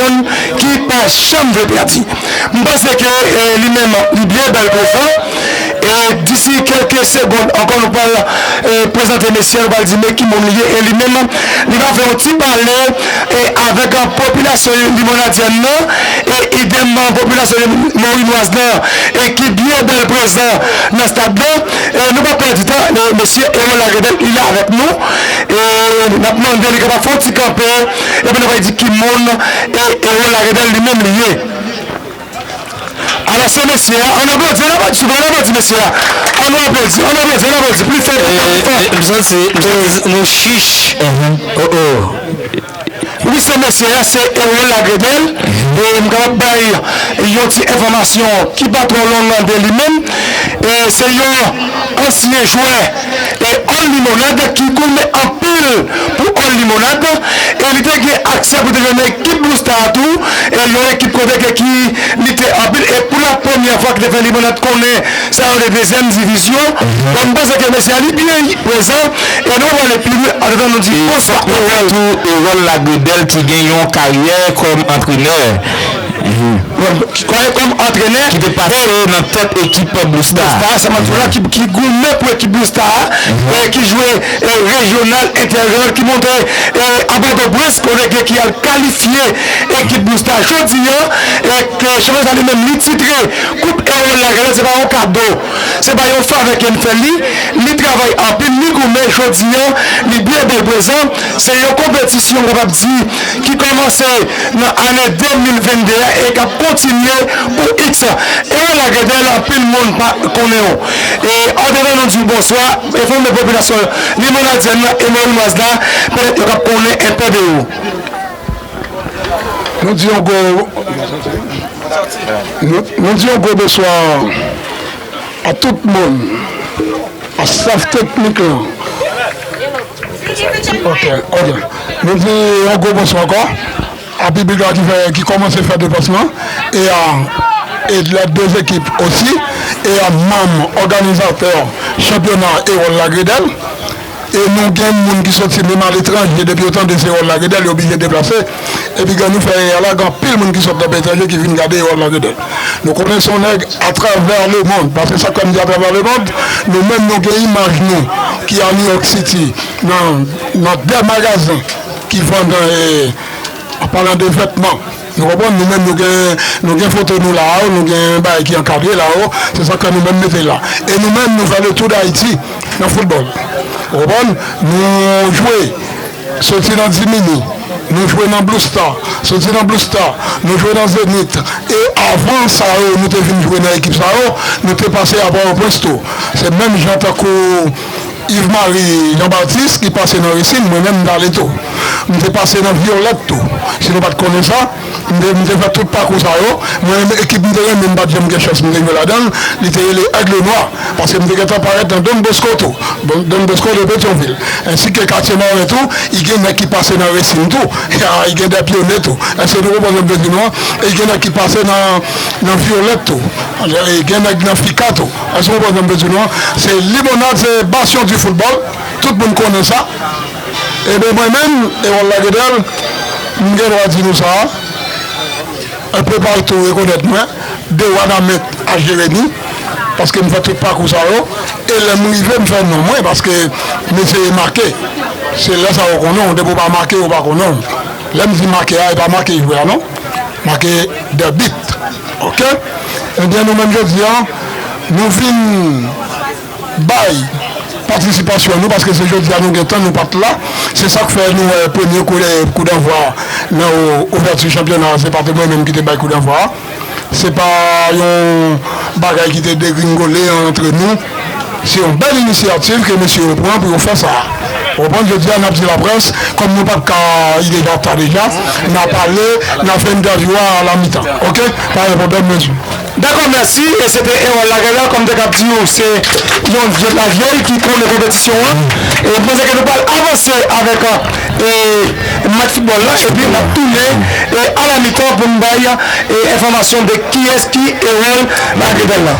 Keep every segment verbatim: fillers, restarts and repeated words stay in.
moun ki pa janm vle pèdi. M panse ke, eh, li menm, li byen bèl prezan. E disi kèlke segonn ankò, nou pral, eh, prezante mesye a, nou pral di men ki moun li ye. E li menm, li va fè yon ti pale, eh, avèk, eh, popilasyon limònadyèn nan, e idèm, eh, popilasyon morinwaz nan, e ki byen bèl prezan nan stad lan. E nou pa pèdi tan, eh, mesye Erol Lagredèl, li la avèk nou. E n ap mande li kapab fè yon ti kanpe, epi nou va di ki moun, eh, Erol Lagredèl li menm li ye. Alò, se mesye a. Ann aplodi, ann aplodi, souple, ann aplodi mesye a. Ann aplodi, ann aplodi, ann aplodi. Pli fò, pli fò, pli fò. E, e, m santi, m santi nou chich. Oh, oh. Wi, se mesye a, se Erol Lagredèl. E m kapab bay yon ti enfòmasyon ki pa twò long de li menm. E se yon ansyen jwè e Òl Limonad ki goumen anpil pou Òl Limonad. E li te gen aksè pou te jwe nan ekip Blue Star tou. E yon ekip kote ke ki lite anpil. E pou la premyè fwa ki te fè Limonad konnen sa yo de dezyèm divizyon. Bon, m panse ke mesye a li byen prezan. E nou pale pi lwen antandan nou di bonswa Erol. Tou Erol Lagredèl te gen yon karyè kòm antrenè. Kòm, kòm antrenè ki te pase nan tèt ekip Blue Star. Blue Star, sa m ap di w la, ki, ki goumen pou ekip Blue Star, eh, ki jwe, eh, rejyonal enteryè, ki monte, eh, a Pòtoprens, kote ke ki al kalifye ekip Blue Star. Jodi a, eh, ke chanpyona sa li menm li titre Koup Erol Lagredèl, se pa yon kado, se pa yon favè ke n fè li. Li travay anpil, li goumen. Jodi a, li byen bèl prezan. Se yon konpetisyon, m kapab di, ki kòmanse nan ane de mil venn de a e k ap kontinye pou X. Erol Lagredèl, anpil moun pa konnen w. E antandan nou di w bonswa, enfòme popilasyon limònadyèn nan e morinwaz la, petèt yo t ap konnen enpe de ou. Nou di yon gwo, nou, nou di yon gwo bonswa a tout moun, a staff teknik lan. Ok, ok. Nou di yon gwo bonswa ankò a piblik la ki fè, ki kòmanse fè deplasman, e a, e lè de ekip osi, e a manm òganizatè chanpyona Erol Lagredèl. E nou gen moun ki soti menm aletranje, depi yo tande se Erol Lagredèl, yo oblije deplase. Epi gen nou fè erè la, gen anpil moun ki sot nan peyi etranje ki vin gade Erol Lagredèl. Nou konnen se yon nèg atravè lemonn, paske sa k fè m di atravè lemonn, nou menm nou gen imaj nou ki a New York City, nan, nan de magazen ki vann, eh, an palan de vètman. Nou konprann, nou menm nou gen, nou gen foto nou la, nou gen bagay ki ankadre la, se sa k fè nou menm mete la. E nou menm nou fè le tou Dayiti nan foutbòl. Ou konprann? Nou jwe soti nan Dimini, nou jwe nan Blue Star, soti nan Blue Star, nou jwe nan Zenith. E avan sa yo, nou te vin jwe nan ekip sa yo, nou te pase a Pòtoprens tou. Se menm jan tankou Yves Marie Jean Baptiste ki pase nan Racing, mwen menm m t ale tou. M te pase nan Violette tou. Si nou pa t konnen sa, m te, m te fè tout pakou sa yo. Mwen menm ekip m te renmen, m pa t janm gen chans m te jwe ladan l, li te rele Aigle Noir. Paske m te gentan parèt nan Don Bosco tou. Bon, Don Bosco de Petyonvil. Ensi ke Katye Maren tou, i gen nèg ki pase nan Racing tou. I gen de pyone tou. Èske nou konprann sa m vle di nou an? E gen nèg ki pase nan, nan Violette tou. E gen nèg nan Fika tou. Èske nou konprann sa m vle di nou an? Se Limonad, se basyon di foutbòl. Tout moun konnen sa. Ebyen, mwen menm, Erol Lagredèl, m gen dwa di nou sa. Enpe patou rekonèt mwen. De Wanament a Jeremi, paske m fè tout pakou sa yo, e lè m rive, m fè non mwen, paske m eseye make. Se lè sa yo konnen w, depi w pa make, yo pa konnen w. Lè m di make a, e pa make jwè a non, make de bit. Oke? Ebyen, nou menm jodi a, nou vin bay patisipasyon nou, paske se jodi a nou gen tan, nou pa t la. Se sa k fè nou wè premye kou, kou danvwa nan ou-, ouvèti chanpyona a, se pa te mwen menm ki te bay kou danvwa a. Se pa yon bagay ki te degringole antre nou. Se yon bèl inisyativ ke mesye yo pran pou yo fè sa. Ou konprann, jodi a, n ap di laprès, kòm nou pa t ka, li deja ta deja, n a pale, n a fè entèvyou a alamitan. Oke? Pa gen pwoblèm, mesye. Dakò, mèsi. E se te Erol Lagredèl, kòm m te kab di w, se yon vye lavyèy ki konnen konpetisyon an. E m panse ke nou pral avanse avèk, e, match foutbòl la, epi n ap tounen, e, alamitan pou n bay, e, enfòmasyon de kiyès ki Erol Lagredèl la.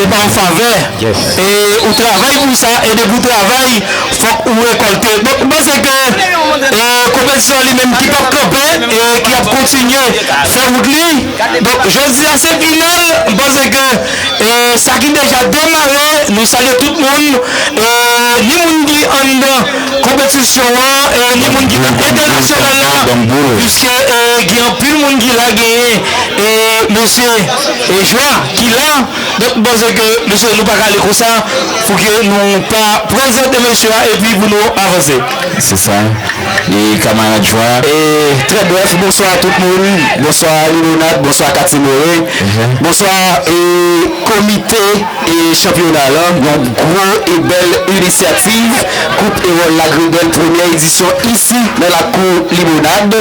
se pa yon favè. E ou travay pou sa, e depi ou travay, fòk ou rekòlte. Donk, m panse ke e, konpetisyon an li menm ki p ap kanpe e ki ap kontinye fè wout li. Donk, jodi a se final, m panse ke e, sa ki deja demare, nou salye tout moun, e, ni moun ki anndan konpetisyon an, e, ni moun ki nan entènasyonal la, piske e, gen anpil moun ki la, genyen e, mesye e, Jwa ki la. Donk, m panse ke, mesye, nou pa ka ale konsa, fòk nou pa prezante mesye a epi pou nou avanse. Se sa. E kamarad Jwa. E, trè brèf, bonswa a tout moun. Bonswa Limonad, bonswa Katye More. Bonswa e, komite e, chanpyona la. Yon gwo e bèl inisyativ Koup Ewòl Lagredèl, premyè edisyon isi nan lakou Limonad.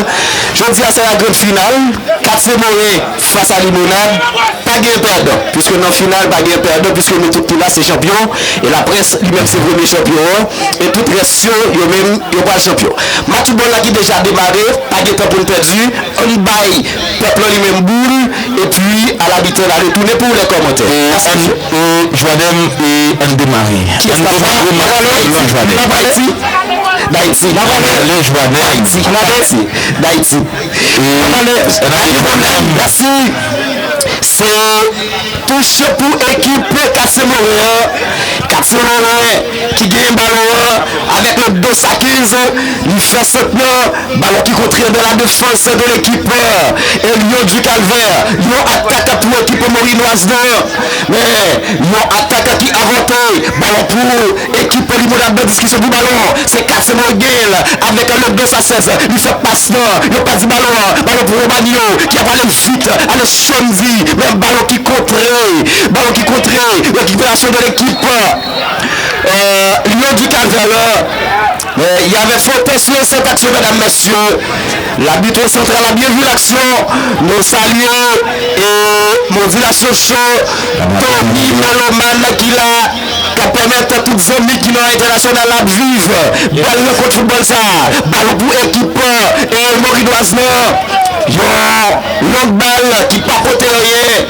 Jodi a se la grand final. Katye More fas a Limonad. Pa gen pèdan, piske nan final pa gen pèdan, piske nou tout ki la se chanpyon, e laprès li menm se premye chanpyon an, e tout rès yo, yo menm, yo pral chanpyon. Match foutbòl la ki deja demare, pa gen tan pou n pèdi, ann bay pèp lan li menm boul, epi a la mitan n a retounen pou lè kòmantè. E, Jwadèm, e, ann demare. Ann demare match foutbòl lan, Jwadèm. Ayiti, Dayiti. Ann ale, Jwadèm. Dayiti, Dayiti. E, ann ale, Jwadèm. Mèsi. Se touch pou ekip Katye More an. Katye More ki genyen balon an avèk le dos à quinze. Li fè sot nan balon ki kontre dans la défense de l'équipe, e, Lion du Calvaire. Yon atak pou ekip morinwaz nan. Men, yon atak ki avante. Balon pou ekip Limonad nan diskisyon pou balon. Se Katye More ki genyen l avèk le dos à seize. Li fè pas nan, yo pèdi balon an. Balon pou Romanio ki ap ale vit, ale Chonzi. Men balon ki kontre. Balon ki kontre. Récupération de l'équipe, euh, Lion du Calvaire. Euh, il y avait faute sur cette action, mesdames, messieurs. L'arbitre central a bien vu l'action. Nou salye e Modilasyon Show, Tony Meloman ki la, k ap pèmèt tout zanmi ki nan entènasyonal la ap viv bèl rankont foutbòl sa a. Balon pou ekip e, morinwaz nan. Yon long bal ki pa pote anyen.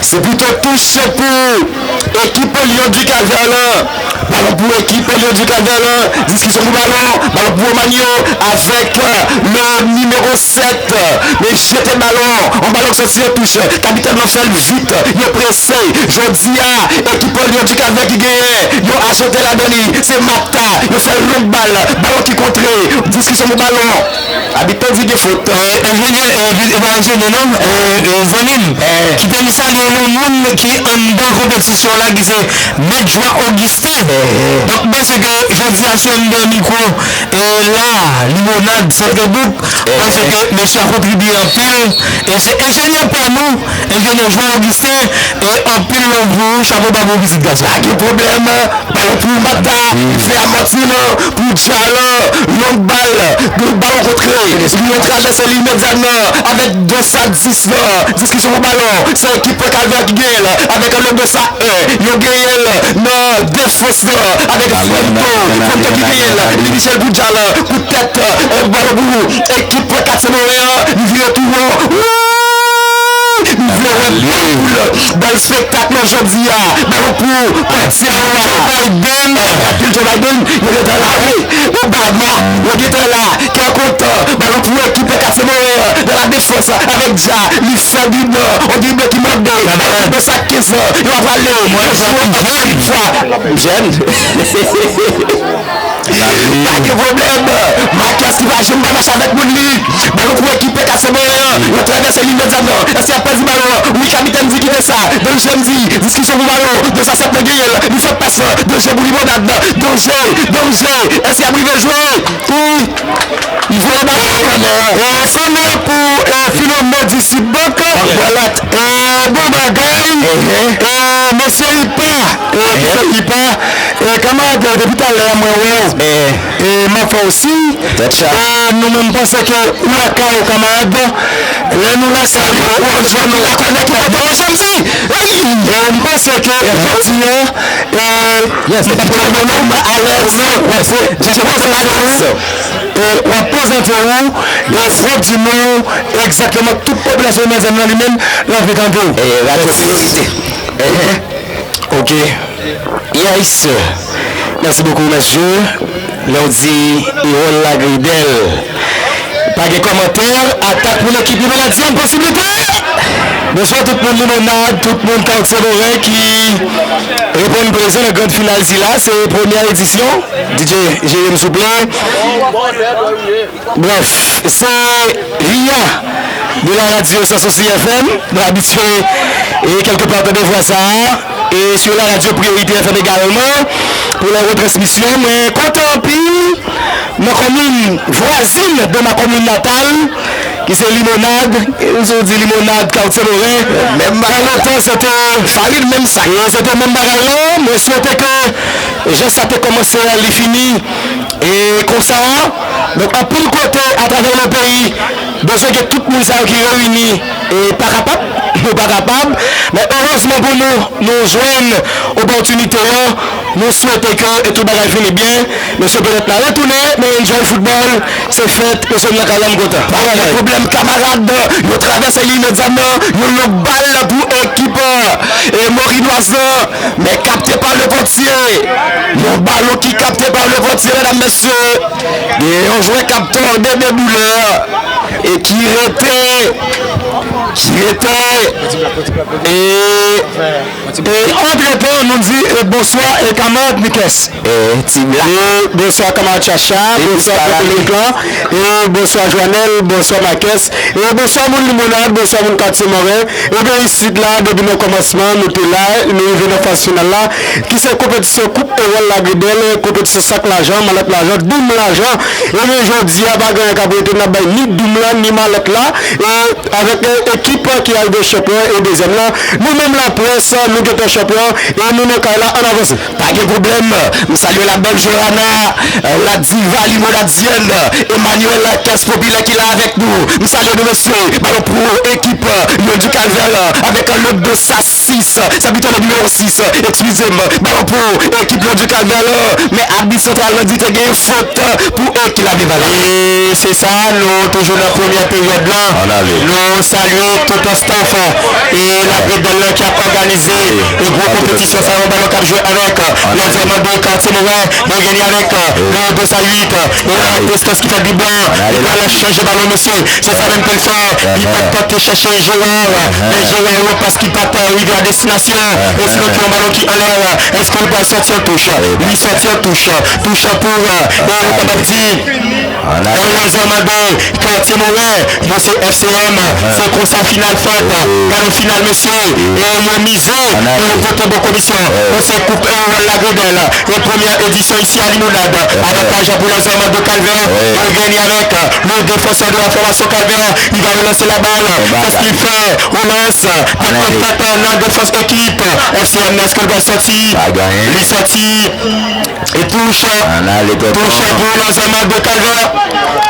Se pito touch pou ekip Lion du Calvaire lan. Balon pou ekip Lion du Calvaire lan. Diskisyon pou balon. Balon pou Romanio avèk, euh, le nimewo sèt. Men jete balon. Yon balon ki soti an touch. Kapitèn nan fè l vit. Yo prese. Jodi a, ekip Lion du Calvaire ki genyen. Yo ajoute ladan li. Se Mata. Yo fè l long bal. Balon ki kontre. Diskisyon pou balon. Abit lan di gen fot. E, enjenyè, e, e pa enjenyè non, e, e, zanmi m, ki te vin salye yon moun ki anndan konpetisyon la, ki se Mèt Jwa Augustin. Donk, m panse ke jodi a, si anndan mikwo, e, la, Limonad, Sentrebouk, m panse ke mesye a kontribye anpil. E se enjenyè pa nou, enjenyè Jwa Augustin, e anpil love pou ou, chapo ba pou ou, pitit gason. Pa gen pwoblèm. Balon pou Mata, li fè amòti nan pou Djalan, long bal, balon kontre, li travèse li imedyatman avèk dos à dix lan, diskisyon pou balon, se ekip Kalvè ki genyen l, avèk le dos à un, yo genyen l nan defans lan, avèk Franto, Franto ki genyen l, li Michel pou Djalan, kout tèt, balon pou ekip Katye More an, li vire tou an, wouy! Nou vle wè boul, bèl espektak nan jodi a. Balon pou Patya Wa. Biden. Joe Biden, yo gentan la wi. Obama, yo gentan la. Kè kontan. Balon pou ekip Katye More nan la defans avèk Dja. Li fè drib, yon drib ki mande. Nan sa kenz lan, yo ap ale. Jèn. Pa gen pwoblèm. Marquez ki pa janm pa mache avèk moun li. Balon pou ekip Katye More an. Yo travèse liy medya nan. Èske y ap pèdi balon an? Wi, kapitèn di kite sa. Danje m di. Diskisyon pou balon. Dos à sept nan genyen l. Li fè pas lan. Danje pou Limonad. Danje. Danje. Èske y ap rive jwe? Wi. Li voye balon an. E, fòm la pou, e, Filomèn Disip Bank. Vwala. E, bon bagay. E, mesye Ipa. E, mesye Ipa. E, kamarad, depi talè a mwen wè w. E, m ap fè w siy. E, nou menm panse ke ou lakay ou, kamarad. Lè nou la, se yon jwè nou la konnen ki pòte yon janm di. E m panse ke jodi a, e, Yes. Mwen pa t konnen non, mwen alèz. Jezi Kris alèz. E w ap prezante w, e w ap di nou egzakteman tout popilasyon Medam nan li menm, l anvi tande w. E radyo priyorite. Ok. Yes. Mèsi bokou, mesye. Lè w di Erol Lagridel, pa gen kòmantè, atak pou lekip Limonad, se yon posiblite. Bonswa tout moun Limonad, tout moun Katye Moren ki reponn prezan nan grand final sila. Se premyè edisyon. D J, jere m souple. Bref, se Ria de la radio Sans Souci F M. Nou abitye e kèlke pa tande vwa sa a. E sur la radio Priorité F M également pour la retransmission. Mwen kontan anpil nan komin vwazin de ma komin natal, ki se Limonad. E m di Limonad, Katye Moren. Menm bagay la. Lontan, se te farin, menm sa. E se te menm bagay la. Mwen swete ke jan sa te kòmanse a, li fini. E konsa, donk, anpil kote atravè le peyi, bezwen gen tout moun sa yo ki reyini. E pa kapab, nou pa kapab. Men erezman pou nou, nou jwenn opòtinite an. Nou swete ke, e, tout bagay fini byen. Mesye, petèt n a retounen, men enjoy football, se fèt, mesye, m nan kay la, m kontan. Pa gen pwoblèm, kamarad. Yo travèse liy medam nan, yon long bal pou ekip, e, morinwaz lan, men kapte pa Lecourtier. Yon balon ki kapte pa Lecourtier, medam, mesye. Gen yon jwè k ap tòde de doulè e ki rete, ki rete, e, e antretan, nou di, e, bonswa, e, kamarad Mikès. E, ti bla. E, bonswa, kamarad Chacha, bonswa, Pòtorik lan, e, bonswa, Joanèl, bonswa, Makès, e, bonswa, moun Limonad, bonswa, moun Katye Moren. Ebyen, isit la, depi nan kòmansman, nou te la, nou rive nan faz final la, ki se konpetisyon Koup Erol Lagridel, konpetisyon sak lajan, malèt lajan, doum lajan. Ebyen, jodi a, pa gen anyen k ap rete, n ap bay ni doum lan, ni malèt la. E avèk, e, ekip ki arive chanpyon e dezyèm lan, nou menm laprès, nou gentan chanpyon, e nou nan kay la, ann avanse. Pa gen pwoblèm. M salye la belle Johanna, la diva limoladyèn, Emmanuel Kès Popilè ki la avèk nou. M salye nou, mesye. Balon pou ekip Lion du Calvaire avèk le deux à six. Sa biten le nimewo sis. Ekskize m. Balon pou ekip Lion du Calvaire. Men abit santral lan di te gen fot pou ekip Laviv la. E se sa, nou toujou nan premyè peryòd lan. Nou salye tout staff e Lagridel lan ki ap òganize e gwo konpetisyon sa yo, balon k ap jwe avèk Lèzòm de Katye Moren, yo gen li avèk le deux à huit, e Deskans ki fè drib lan, li pral chanje balon, mesye, se sa menm ke l fè, li pa t tante chèche Gerard, men Gerard yon pas ki pa t rive a destinasyon, e sinon ki yon balon ki anlè, èske li pral sòti an touch? Li sòti an touch, touch pou, e, nou kapab di, Lèzòm de Katye Moren, yo se F C M, se konsa final fèt. Gade final, mesye, e yo mize, e yo vote bon komisyon. Yo se Koup Erol Lagridel, e premyè edisyon isi a Limonad. Avantaj pou Lèzòm de Calvaire, yo gen li avèk le défenseur de la formation Calvaire, il va relancer la balle. Qu'est-ce qu'il fait? Relance, atak fèt nan defans ekip F C M, èske l va sòti? Li sòti. E touch, touch pou Lèzòm de Calvaire.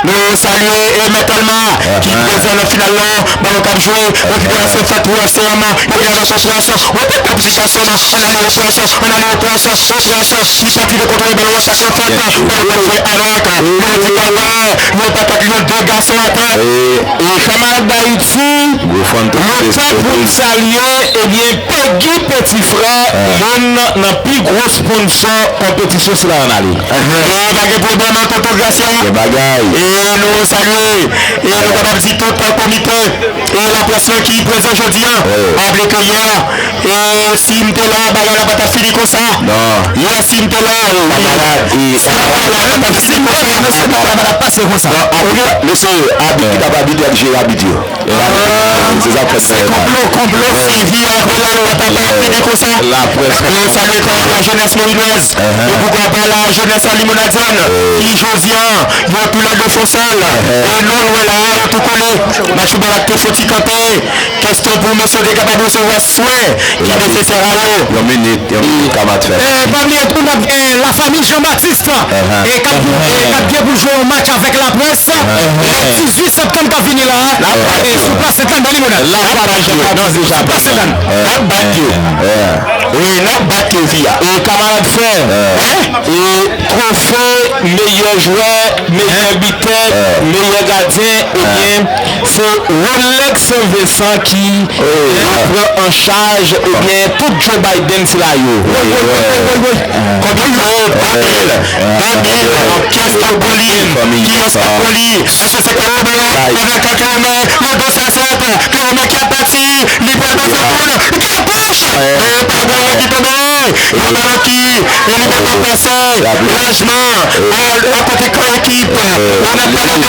Nou salye e Mèt Alma ki prezan nan final lan. Balon k ap jwe, rekiperasyon fèt pou F C M. Yo gen la chans, la chans. Repèt la pozisyon nan. Ann ale, repèt, ann ale, repèt, repèt. Li pa t rive kontwole balon an, chans fèt. Balon k ap jwe avèk Lion du Calvaire. Yo pa t, yo de gason atè. E kamarad Dayiti, yo fè pou n salye, ebyen, Peggy Petit Frè, youn nan pi gwo sponsò konpetisyon sila ann ale. E pa gen pwoblèm, tonton Gracia. E nou salye, e nou kapab di tout komite e laprès lan ki prezan jodi a. Aple ke yè, e si m te la, bagay la pa t ap fini konsa. Yè, si m te la, wi. Si m te la, bagay la pa t ap fini konsa. Mesye, abit ki t ap abit, y ap jere abit yo. Se sa k fè se konplo, konplo, Sylvie, apre la, nou pa ta fini konsa. Laprès. Nou salye la jeunesse morinwèz. Nou poukwa pa la jeunesse limonadienne, ki jodi a, yo tou lè de fon sèl. E nou, nou wè la, yo tou kole. Match foutbòl la te fouti kanpe. Kesyon pou mesye te kapab resevwa swen ki nesesè a yo. Yon minit, yon minit, Kamat fè. E pa bliye tou, n ap gen lafanmi Jean Baptiste e k ap e k ap gen pou jwe yon match avèk Laprès le dizuit septanm k ap vini la a, e sou plas Sentàn nan Limonad. Lafanmi Jean Baptiste deja sou plas Sentàn. N ap bat yo. Wi, n ap bat yo, fi a. E kamarad frè, e twofe meyè jwè, meyè bitè, meyè gadyen, ebyen, se Rolex Saint Vincent ki pran an chaj, ebyen, tout Joe Biden sila yo. Woy, woy, woy, woy, woy, woy. Konbyen yo? De mil. De mil. Kiyès k ap pou li? Kiyès k ap pou li? Èske se Kòlonbyen? Avèk Kòlonbyen, le de sa sèt, Kòlonbyen ki ap pati, li pral pase pou li. Li pral kouch! E pa gen anyen ki tonbe. Yon balon ki, e li pa pase lajman, a, a kote kan ekip. Yon ap pale de.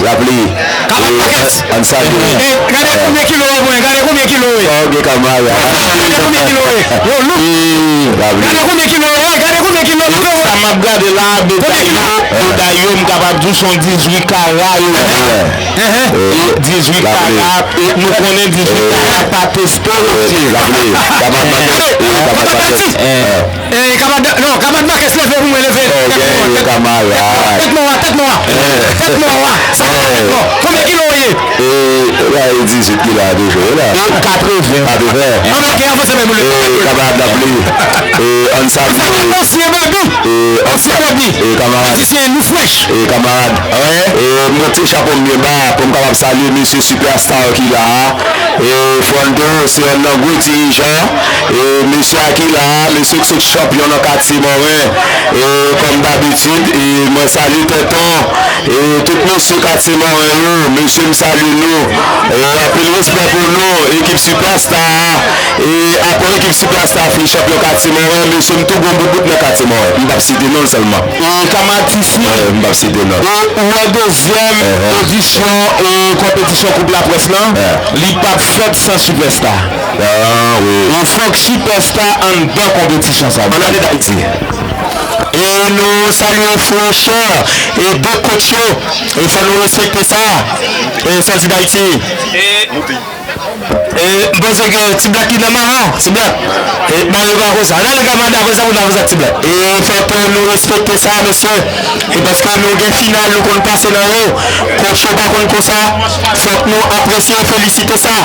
Lapli. Kamat Marques. Ann salye. E, gade konbyen kilo w mwen, gade konbyen kilo w ye. Sa w gen, kamarad? Gade konbyen kilo w ye. Yo, Luc. Lapli. Gade konbyen kilo w ye, gade konbyen kilo w ye. Sa m ap gade la, medal yo, medal yo, m kapab di w se yon dizuit kara yo ye. E dizuit kara, e nou konnen dizuit kara pa teste, mesye. Lapli. Kamat Marques. Kamat Marques. E, kamarad, non, kamarad Marques, leve pou mwen, leve. Tèt mwen, tèt mwen, tèt mwen, tèt mwen, tèt mwen. Sa pa tèt mwen. Konbyen kilo w ye? E, la, e dizuit kilo a toujou, wi, la. E katreven. Katreven. An, oke, avanse menm, leve. E, kamarad Lapli. E, ann salye. Ansyen Bobby. E, ansyen Bobby. E, kamarad. Ansyen nou frèch. E, kamarad. E, m gon ti chapo m byen ba, pou m kapab salye mesye sipèsta ki la a. E Fernando se yonn nan gwo dirijan. E mesye a ki la a, mesye k sot chanpyon nan katye Moren. E kòm dabitid, e mwen salye Tonton. E tout mesye katye Moren yo, mesye m salye nou. E anpil respè pou nou, ekip sipèsta a. E apre ekip sipèsta fin chanpyon katye Moren, mesye m tou gon boubout nan katye Moren. M p ap site non l sèlman. E kamarad Tisi, m p ap site non. E ou wè dezyèm edisyon e konpetisyon Koup Laprès lan, li p ap fèt san sipèsta. Ah, wi. E fòk sipèsta anndan konpetisyon sa. Ann ale Dayiti. E nou salye frè chè e de kòch yo. E fò nou respekte sa. E Sòti Dayiti. E m panse ke Ti Blak ki nan mawon, Ti Blak. E, ba yo pa konsa. Nan le kamada konsa pou n avanse ak Ti Blak. E fòk nou respekte sa, mesye. E paske nou gen final, nou konn pase nan yo. Kòch yo pa konn konsa. Fòk nou apresye, felisite sa.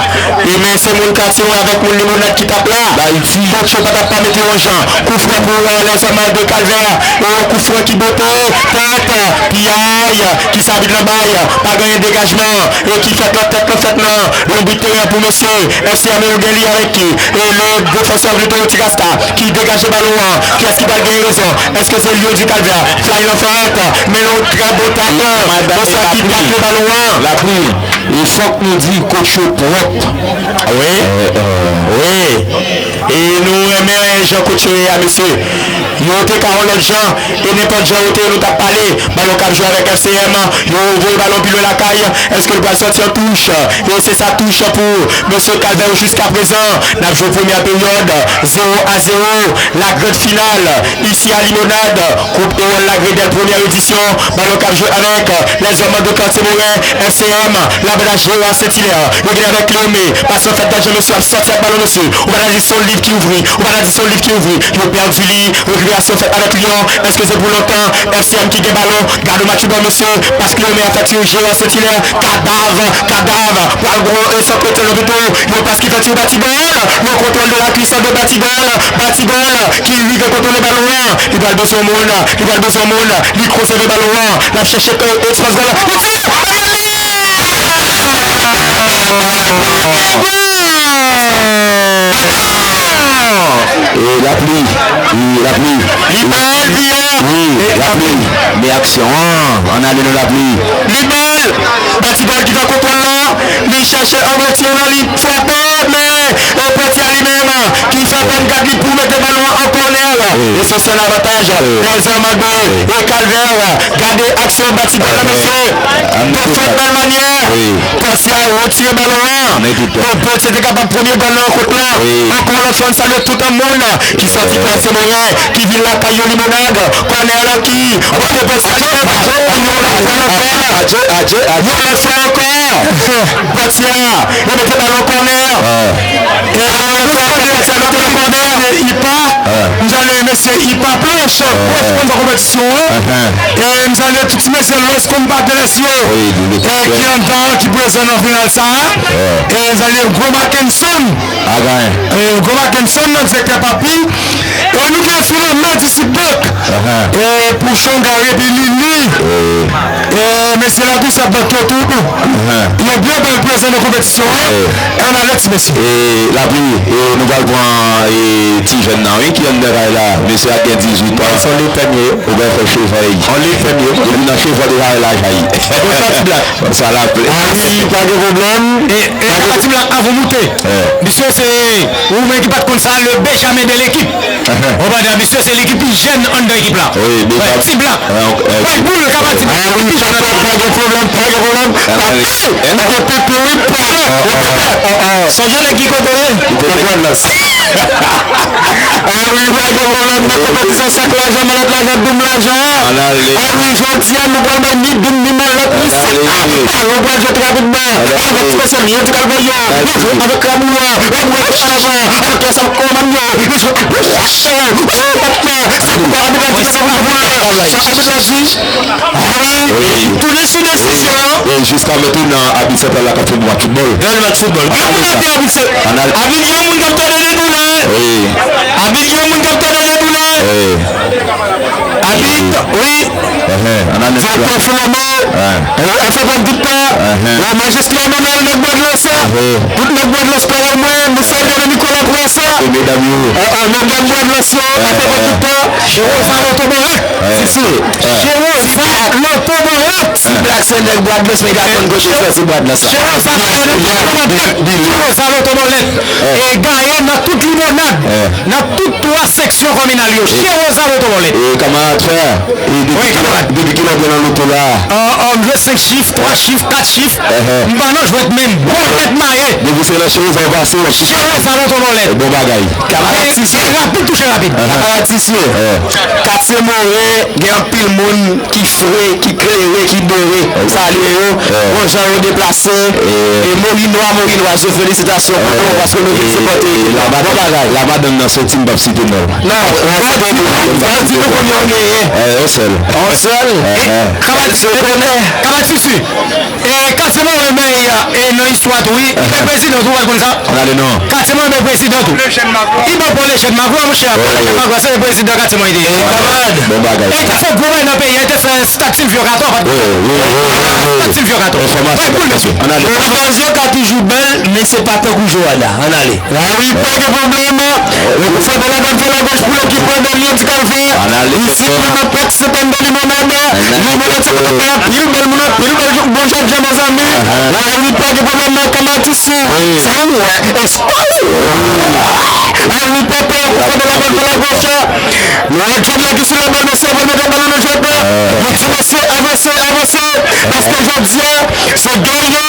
E men se moun katye yo avèk moun Limonad ki t ap la. Kòch yo pa t ap pa mete yon jan. Koufran pou, euh, les Amours de Calvaire. E yon koufran ki bote tèt, piyay, ki sa abit nan bay, pa genyen degajman. E ki fèt nan tèt, nan fèt nan lonbrit teren pou mesye F C M yo gen li avèk ki, e le defansè Vito Tirasta ki degaje balon an. Kiyès ki pral genyen rezon? Èske se Lion du Calvaire? Fly nan fèt, men yon trè bon takè. Bon sa ki takle balon an. Lapli. E fòk nou di kòch yo pwòp. Wi. Wi. E nou renmen jan kòch yo ye a, mesye. Yo te ka yon lòt jan, e nenpòt jan yo te ye, nou t ap pale. Balon k ap jwe avèk F C M, yo voye balon pi lwen lakay. Èske l pral sòti an touch? E se sa touch pou mesye Calvaire yo jiskaprezan. N ap jwe premyè peryòd, zéro à zéro. La grande finale, ici à Limonade, Coupe Ewol Lagredèl, premyè edisyon. Balon k ap jwe avèk les hommes de Quartier Morin, F C M, la bataille Gérard Saint-Hilaire. Yo gen avèk Cléomé, pas nan fèt, Jean mesye ap sòti ak balon mesye. Ou pa ta di se yon liv ki ouvri, ou pa ta di se yon liv ki ouvri. Yo pèdi li, rekiperasyon fèt avèk Lion. Èske se pou lontan? F C M ki gen balon. Gade match yo bon mesye. Pas Cléomé a fè tire Gérard Saint-Hilaire. Kadav, kadav. Pral gwo e san pete lopito. Yon pas ki fè tire Batibòl. Le contrôle de la cuisse de Batibòl. Batibòl ki rive kontwole balon an. Li pral bezwen moun. Li pral bezwen moun. Li konsève balon an. L ap chèche, euh, espas gòl. Li tire! E lapli. E lapli. Li bèl, Pierre. Wi, lapli. Men aksyon an. Ann ale nan lapli. Li bèl. Batibòl ki fè kontwòl la. Li chèche antre tire nan li. Frape, men e Pòtye a li menm ki fè bòn gad li pou mete balon an an kònè. Wi. E Mesye an avantaj, Nelson Malbé e Calvert, gade aksyon batiman nan mesye. Defèt bèl manyè. Pòtye a retire balon an. Pòtye te kapab premye gòl nan rankont lan. Ankò yon lòt fwa n salye tout moun ki sòti Katiye Moren, ki vin lakay yo Limonad. Kònè la ki pote Pòtye a. Yon lòt fwa ankò. Pòtye a, yo mete balon kònè. E yon lòt fwa ankò, Pòtye a mete balon kònè. Ipa. M salye mesye Ipa Planch, gwo sponsò konpetisyon an. E m salye tout ti mesye Los Compadres yo, e, ki anndan, ki prezan nan final sa a. E m salye gwo Mackenson. E gwo Mackenson nan direktè Papi. E nou gen Filomèt isi Bank. E Pouchon Gary epi Lili. E mesye la tou, sa bank yo tou. Yon byen bèl prezan nan konpetisyon an. Ann ale ti mesye. E Lapli, e nou pral pran, e, ti jèn nan, wi, ki anndan kay la. Mesye a gen dizuit an. Se yon lefèm ye. Ou pral fè chevay. Yon lefèm ye. Depi nan chevay deja laj a ye. Bon, sa ti blak. Sa Lapli. A wi, pa gen pwoblèm. E, e, pa gen ti blak, avan moute. Misye se, ou menm ki pa t konn sa, le Benjamin de l'équipe. Ou konprann, misye se li ki pi jèn anndan ekip la. Wi, ti blak. Pòl boul, ka pa di. A wi, pa gen pwoblèm, pa gen pwoblèm. Papi, e Pepe, wi, pòl. Sonje nèg ki kote ye? Li te pran nan. A wi, pa gen pwoblèm nan konpetisyon, sak lajan, malèt lajan, doum lajan. A wi, jodi a, nou pral bay ni doum, ni malèt, ni sak. A, nou pral jwe rapidman. Avèk ti mesye, nou di kalvè yo. Nou jwe avèk Rabou a. Rabou a, avèk Kè sa kòmann yo. Nou jwe. Sa abit la di, sa abit la di. Wi. Tounen sou desizyon an. E jiska mentenan, abit santral la k ap fè match foutbòl. Gade match foutbòl. Gade moun ap fè abit se. Abit yon moun k ap tande detounen. Wi. Abit yon moun k ap tande detounen. Wi. Abit, wi. Direktè Filomè. Ann fè pran tout tan. Majistra Manèl, nèg Bwadlans. Tout nèg Bwadlans pare mwen. Nou salye Nicolas Prince. E medam yo. Medam Bwadlans yo. Ann fè pran tout tan. Jerosa Loto Boret. Titi. Jerosa Loto Boret. Ti blak se nèg Bwadlans, men gade kote l sòti Bwadlans la. Jerosa Loto Boret. Jerosa Loto Boret. E gaye nan tout limonad. Nan tout twa seksyon kòminal yo. Jerosa Loto Boret. E kamarad frè, e depi kilè w gen nan loto la? M jwe senk chif, twa chif, kat chif. M pa nan jwèt menm. Bòlèt maye. Depi se nan Jerosa w pase. Jerosa Loto Bolet. Bon bagay. Kamarad Tisi. Rapid, touche rapid. Kamarad Tisi. Katye Moren, gen anpil moun ki fre, ki klere, ki dore. M salye yo. Bon jan yo deplase. E Morinwa, Morinwa, je felisitasyon pou nou paske nou vin sipòte ekip la. Bon bagay. Lamadanm nan soti, m p ap site non l. Non, sa di nou konbyen w genyen? Yon sèl. Yon sèl? Kamarad Tisi. E Katye Moren bay, e nan istwa tou wi. Li bay prezidan tou, w al konn sa. Ann ale non. Katye Moren bay prezidan tou. Li bay Paul Eugène Magloire, monchè. Paul Eugène Magloire se prezidan Katye Moren li te ye. Kamarad. Bon bagay. E te fè gwo bagay nan peyi a, e te fè stat Silvio Cator, pa t. Stat Silvio Cator. Bay pou l, mesye. Ann ale. Okazyon ka toujou bèl, men se pa tankou Joana. Ann ale. Wi, pa gen pwoblèm. Fè bèl atak fè lagoch pou lekip Pandan Lyon di Kalvè. Isit, nou nan Pèk Sentèn de Limonad. Limonad se kote fè anpil bèl moun, anpil bèl bon jan, jan, mezanmi. Wi, pa gen pwoblèm nan Kamatisi. Sa m wè, espwa. Wi, papa, fè bèl atak fè lagoch. Nou wè John la ki sou la bòl, mesye, pral mete balon nan jwèt la. Yon ti mesye, avanse, avanse. Paske jodi a, se gè nou ye,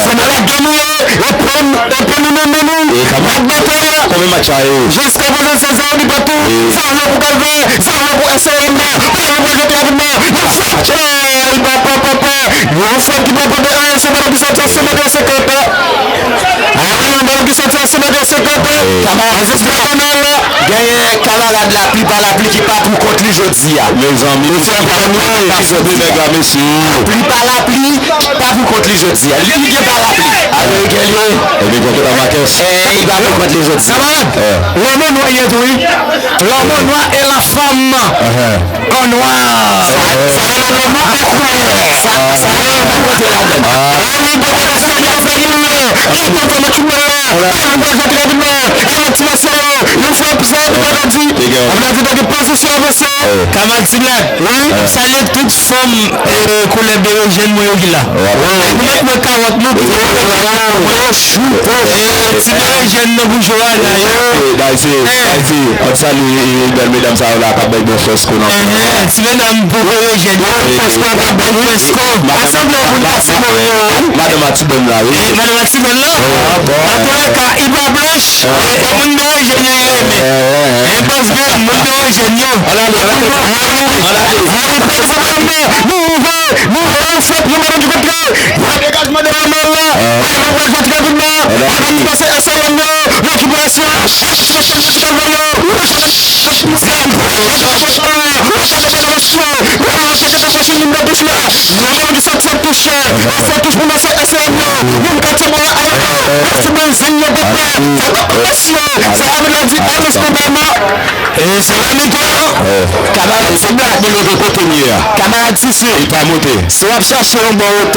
se nan lagè nou ye. Epi, epi nou menm, nou, n ap batay. Konbyen match sa ye? Jiska prezan, se zewo mi patou. Zewo pou Kalvè, zewo pou S O M. Kalvè pral jete rapidman. Yon frap. Ay, papa, papa. Yon frap ki pa pote anyen, se balon ki soti an senk mèt senkant. Ay, yon balon ki soti an senk mèt senkant. Kamarad Kanal. Genyen kamarad Lapli pa Lapli ki pa pou kont li jodi a. Mezanmi, mesye, pa pou kont li jodi a. Nèg la, mesye. Pli pa Lapli, pa pou kont li jodi a. Li gen pa Lapli. Ameriken li ye. Epi kontre la Marquez. E, li pa pou kont li jodi a. Kamarad, lanmò nwa ye tou wi. Lanmò nwa e la femme en noir. Sa, sa, sa, sa, sa, sa, sa, sa, sa, sa, sa, sa, sa, sa, sa, sa, Yon frap sa, Abdelaziz te gen pozisyon avanse. Kamarad Ti Blak, wi, m salye tout fanm, eh, koulè bere jèn mwen yo ki la. Wi. Mwen mèt mwen kawòt mwen pou eh, ti bere jèn nan pou jwe a la yo. Dayzi, Dayzi, an salye, eh, bèl medam sa yo la k ap bay bon fèsko nan. Eh, ti medam pou bere jèn yo, fèsko a k ap bay fèsko. Asanble moun pase mwen yo. Madanm a ti bòn la, wi. Eh, madanm a ti bòn la. Antoulèka, Iba Blanch, eh, moun bere jèn yo renmen. Eh, Bòs Grenn, moun bere jèn yo. Ann ale, ann ale, ann ale. Ann ale, ann ale. Nou ouvè, nou ouvè, nou ouvè, nou fè premye rann kontre. Degajman de la mò la. Ann ale, ann ale, ann ale, ann ale. Ann ale, nou pase S L M yo, récupération. Sa touch pou mwen se S M yo. Moun katye mwen a yo. Reste dans une de paix. Sa pa kòmanse. Sa ap la di Ernest Obama. E se la nou ye. Kamarad Ti Blak, li leve kote m ye a. Kamarad Sisi, li pa monte. Si w ap chache yon bon